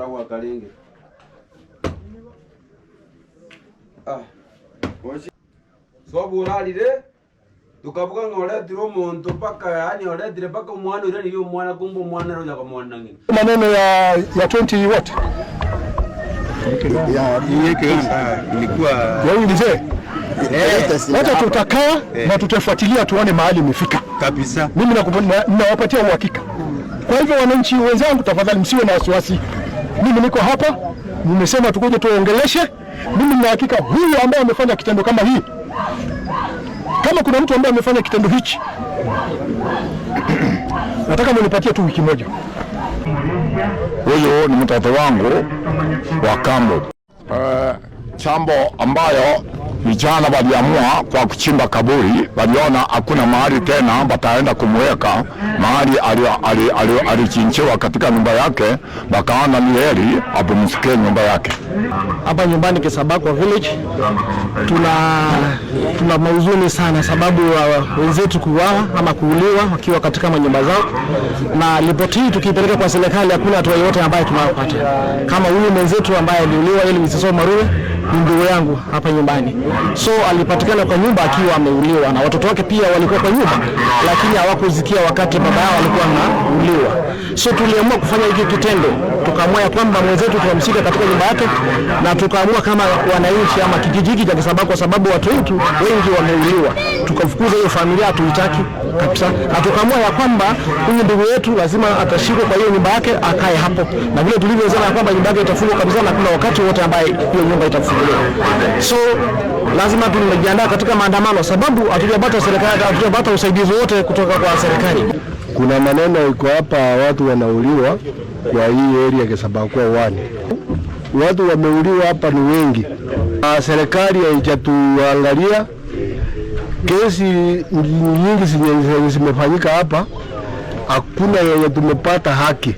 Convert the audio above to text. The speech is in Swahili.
Gwakarenge. Ah, sobo orarire, tokabuga ng'a oretire omonto mpaka yaani oretire mpaka omwana oiranirie omwana kumbe omwana ere onya komorenda ng'ina. Maneno ya 20 what? Ya huyu mzee. Wacha tutakaa na tutafuatilia tuone mahali imefika. Kabisa. Mimi nawapatia uhakika. Kwa hivyo wananchi wenzangu, tafadhali msiwe na wasiwasi. Mimi niko hapa, nimesema tukuje tuongeleshe. Mimi nina hakika huyu ambaye amefanya kitendo kama hii, kama kuna mtu ambaye amefanya kitendo hichi, nataka munipatie tu wiki moja. Huyu ni mtoto wangu wa kambo. Chambo ambayo vijana waliamua kwa kuchimba kaburi, waliona hakuna mahali tena wataenda kumweka mahali alichinjiwa katika nyumba yake, wakaona ni heri apumzikie nyumba yake. Hapa nyumbani Kisabakwa village tuna mahuzuni sana sababu ya wenzetu kuuawa ama kuuliwa wakiwa katika manyumba zao, na ripoti hii tukiipeleka kwa serikali hakuna hatua yoyote ambayo tunayopata. Kama huyu mwenzetu ambaye aliuliwa ili Mrs. Marure ni ndugu yangu hapa nyumbani, so alipatikana kwa nyumba akiwa ameuliwa na watoto wake pia walikuwa kwa nyumba, lakini hawakusikia wakati baba yao alikuwa anauliwa. So tuliamua kufanya hiki kitendo, tukaamua ya kwamba mwenzetu tunamshika katika nyumba yake, na tukaamua kama wananchi ama kijiji hiki cha Kisabakwa, kwa sababu watu wetu wengi wameuliwa, tukafukuza hiyo familia, hatuitaki kabisa, na tukaamua ya kwamba huyu ndugu yetu lazima atashikwa kwa hiyo nyumba yake akae hapo, na vile tulivyosema ya kwamba nyumba yake itafungwa kabisa, na kuna wakati wote ambaye hiyo nyumba itafunguliwa. So lazima tumejiandaa katika maandamano, sababu hatujapata serikali, hatujapata usaidizi wote kutoka kwa serikali. Kuna maneno iko hapa, watu wanauliwa kwa hii area Kisabakwa 1. Watu wameuliwa hapa ni wengi, na serikali haijatuangalia. Kesi nyingi zenye zimefanyika hapa, hakuna yenye tumepata haki.